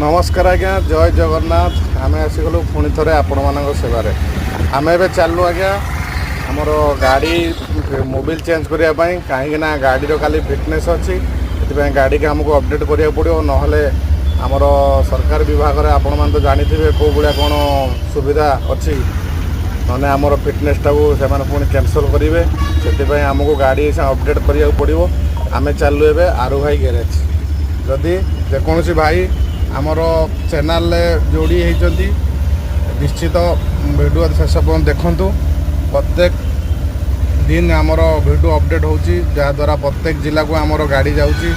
ନମସ୍କାର ଆଜ୍ଞା, ଜୟ ଜଗନ୍ନାଥ। ଆମେ ଆସିଗଲୁ ପୁଣି ଥରେ ଆପଣମାନଙ୍କ ସେବାରେ। ଆମେ ଏବେ ଚାଲିଲୁ ଆଜ୍ଞା, ଆମର ଗାଡ଼ି ମୋବିଲ ଚେଞ୍ଜ କରିବା ପାଇଁ, କାହିଁକି ନା ଗାଡ଼ିର କାଲି ଫିଟନେସ୍ ଅଛି। ସେଥିପାଇଁ ଗାଡ଼ିକି ଆମକୁ ଅପଡ଼େଟ୍ କରିବାକୁ ପଡ଼ିବ। ନହେଲେ ଆମର ସରକାର ବିଭାଗରେ ଆପଣମାନେ ତ ଜାଣିଥିବେ କେଉଁ ଭଳିଆ କ'ଣ ସୁବିଧା ଅଛି। ନହେଲେ ଆମର ଫିଟନେସ୍ଟାକୁ ସେମାନେ ପୁଣି କ୍ୟାନସଲ୍ କରିବେ। ସେଥିପାଇଁ ଆମକୁ ଗାଡ଼ି ଅପଡ଼େଟ୍ କରିବାକୁ ପଡ଼ିବ। ଆମେ ଚାଲିଲୁ ଏବେ ଆରୁ ଭାଇ ଗ୍ୟାରେଜ୍। ଯଦି ଯେକୌଣସି ଭାଇ ଆମର ଚ୍ୟାନେଲରେ ଯୋଡ଼ି ହେଇଛନ୍ତି, ନିଶ୍ଚିତ ଭିଡ଼ିଓ ଶେଷ ପର୍ଯ୍ୟନ୍ତ ଦେଖନ୍ତୁ। ପ୍ରତ୍ୟେକ ଦିନ ଆମର ଭିଡ଼ିଓ ଅପଡ଼େଟ୍ ହେଉଛି, ଯାହାଦ୍ୱାରା ପ୍ରତ୍ୟେକ ଜିଲ୍ଲାକୁ ଆମର ଗାଡ଼ି ଯାଉଛି।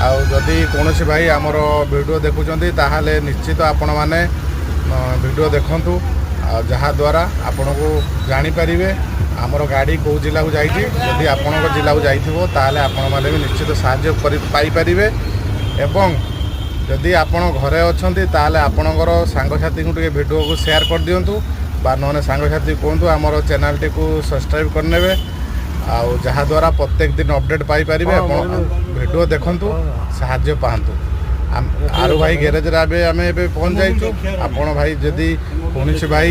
ଆଉ ଯଦି କୌଣସି ଭାଇ ଆମର ଭିଡ଼ିଓ ଦେଖୁଛନ୍ତି, ତାହେଲେ ନିଶ୍ଚିତ ଆପଣମାନେ ଭିଡ଼ିଓ ଦେଖନ୍ତୁ ଆଉ ଯାହାଦ୍ୱାରା ଆପଣଙ୍କୁ ଜାଣିପାରିବେ ଆମର ଗାଡ଼ି କେଉଁ ଜିଲ୍ଲାକୁ ଯାଇଛି। ଯଦି ଆପଣଙ୍କ ଜିଲ୍ଲାକୁ ଯାଇଥିବ, ତାହେଲେ ଆପଣମାନେ ବି ନିଶ୍ଚିତ ସାହାଯ୍ୟ କରି ପାଇପାରିବେ। ଏବଂ ଯଦି ଆପଣ ଘରେ ଅଛନ୍ତି, ତାହେଲେ ଆପଣଙ୍କର ସାଙ୍ଗସାଥିଙ୍କୁ ଟିକେ ଭିଡ଼ିଓକୁ ସେୟାର କରିଦିଅନ୍ତୁ ବା ନହେଲେ ସାଙ୍ଗସାଥି କୁହନ୍ତୁ ଆମର ଚ୍ୟାନେଲଟିକୁ ସବସ୍କ୍ରାଇବ୍ କରିନେବେ ଆଉ ଯାହାଦ୍ୱାରା ପ୍ରତ୍ୟେକ ଦିନ ଅପଡ଼େଟ୍ ପାଇପାରିବେ। ଆପଣ ଭିଡ଼ିଓ ଦେଖନ୍ତୁ, ସାହାଯ୍ୟ ପାଆନ୍ତୁ। ଆରୁ ଭାଇ ଗ୍ୟାରେଜରେ ଏବେ ଆମେ ଏବେ ପହଞ୍ଚି ଯାଇଛୁ। ଆପଣ ଭାଇ, ଯଦି କୌଣସି ଭାଇ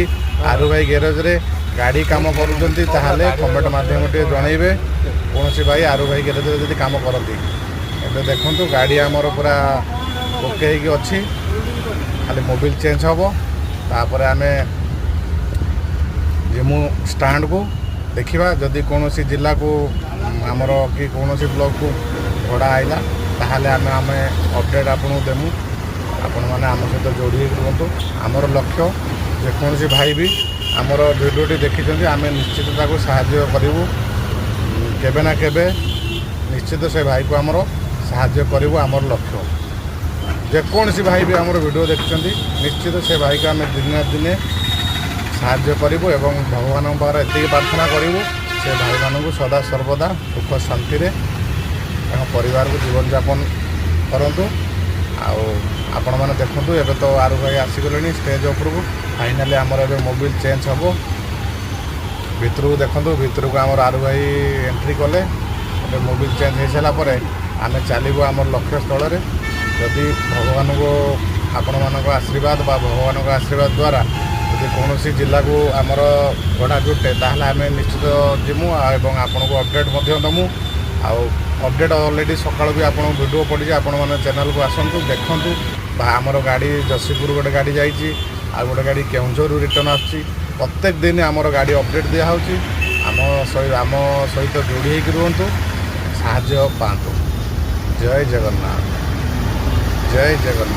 ଆରୁ ଭାଇ ଗ୍ୟାରେଜରେ ଗାଡ଼ି କାମ କରୁଛନ୍ତି, ତାହେଲେ କମେଣ୍ଟ ମାଧ୍ୟମରେ ଟିକେ ଜଣାଇବେ। କୌଣସି ଭାଇ ଆରୁ ଭାଇ ଗ୍ୟାରେଜରେ ଯଦି କାମ କରନ୍ତି। ଏବେ ଦେଖନ୍ତୁ, ଗାଡ଼ି ଆମର ପୁରା ଓକେ ହେଇକି ଅଛି। ଖାଲି ମୋବିଲ ଚେଞ୍ଜ ହେବ, ତାପରେ ଆମେ ଯିମୁ ଷ୍ଟାଣ୍ଡକୁ। ଦେଖିବା, ଯଦି କୌଣସି ଜିଲ୍ଲାକୁ ଆମର କି କୌଣସି ବ୍ଲକକୁ ଭଡ଼ା ଆଇଲା, ତାହେଲେ ଆମେ ଅପଡ଼େଟ୍ ଆପଣଙ୍କୁ ଦେମୁ। ଆପଣମାନେ ଆମ ସହିତ ଯୋଡ଼ି ହେଇକି ରୁହନ୍ତୁ। ଆମର ଲକ୍ଷ୍ୟ, ଯେକୌଣସି ଭାଇ ବି ଆମର ଭିଡ଼ିଓଟି ଦେଖିଛନ୍ତି, ଆମେ ନିଶ୍ଚିତ ତାକୁ ସାହାଯ୍ୟ କରିବୁ। କେବେ ନା କେବେ ନିଶ୍ଚିତ ସେ ଭାଇକୁ ଆମର ସାହାଯ୍ୟ କରିବୁ, ଆମର ଲକ୍ଷ୍ୟ। ଯେକୌଣସି ଭାଇ ବି ଆମର ଭିଡ଼ିଓ ଦେଖିଛନ୍ତି, ନିଶ୍ଚିତ ସେ ଭାଇକୁ ଆମେ ଦିନେ ନା ଦିନେ ସାହାଯ୍ୟ କରିବୁ ଏବଂ ଭଗବାନଙ୍କ ପାଖରେ ଏତିକି ପ୍ରାର୍ଥନା କରିବୁ, ସେ ଭାଇମାନଙ୍କୁ ସଦା ସର୍ବଦା ସୁଖ ଶାନ୍ତିରେ ତାଙ୍କ ପରିବାରକୁ ଜୀବନଯାପନ କରନ୍ତୁ। ଆଉ ଆପଣମାନେ ଦେଖନ୍ତୁ, ଏବେ ତ ଆରୁ ଭାଇ ଆସିଗଲେଣି ଷ୍ଟେଜ୍ ଉପରକୁ। ଫାଇନାଲି ଆମର ଏବେ ମୋବିଲ ଚେଞ୍ଜ ହେବ। ଭିତରକୁ ଦେଖନ୍ତୁ, ଭିତରକୁ ଆମର ଆରୁ ଭାଇ ଏଣ୍ଟ୍ରି କଲେ। ଏବେ ମୋବିଲ ଚେଞ୍ଜ ହେଇସାରିଲା ପରେ ଆମେ ଚାଲିବୁ ଆମର ଲକ୍ଷ୍ୟସ୍ଥଳରେ। ଯଦି ଭଗବାନଙ୍କୁ ଆପଣମାନଙ୍କ ଆଶୀର୍ବାଦ ବା ଭଗବାନଙ୍କ ଆଶୀର୍ବାଦ ଦ୍ୱାରା ଯଦି କୌଣସି ଜିଲ୍ଲାକୁ ଆମର ଭଡ଼ା ଜୁଟେ, ତାହେଲେ ଆମେ ନିଶ୍ଚିତ ଯିମୁ ଆଉ ଏବଂ ଆପଣଙ୍କୁ ଅପଡ଼େଟ୍ ମଧ୍ୟ ଦେମୁ। ଆଉ ଅପଡ଼େଟ୍ ଅଲରେଡ଼ି ସକାଳୁ ବି ଆପଣଙ୍କୁ ଭିଡ଼ିଓ ପଡ଼ିଛି। ଆପଣମାନେ ଚ୍ୟାନେଲକୁ ଆସନ୍ତୁ, ଦେଖନ୍ତୁ। ବା ଆମର ଗାଡ଼ି ଯଶୀପୁର ଗୋଟେ ଗାଡ଼ି ଯାଇଛି ଆଉ ଗୋଟେ ଗାଡ଼ି କେଉଁଝରରୁ ରିଟର୍ଣ୍ଣ ଆସୁଛି। ପ୍ରତ୍ୟେକ ଦିନ ଆମର ଗାଡ଼ି ଅପଡ଼େଟ୍ ଦିଆହେଉଛି। ଆମ ସହିତ ଯୋଡ଼ି ହେଇକି ରୁହନ୍ତୁ, ସାହାଯ୍ୟ ପାଆନ୍ତୁ। ଜୟ ଜଗନ୍ନାଥ, ଜୟ ଜଗନ୍ନାଥ।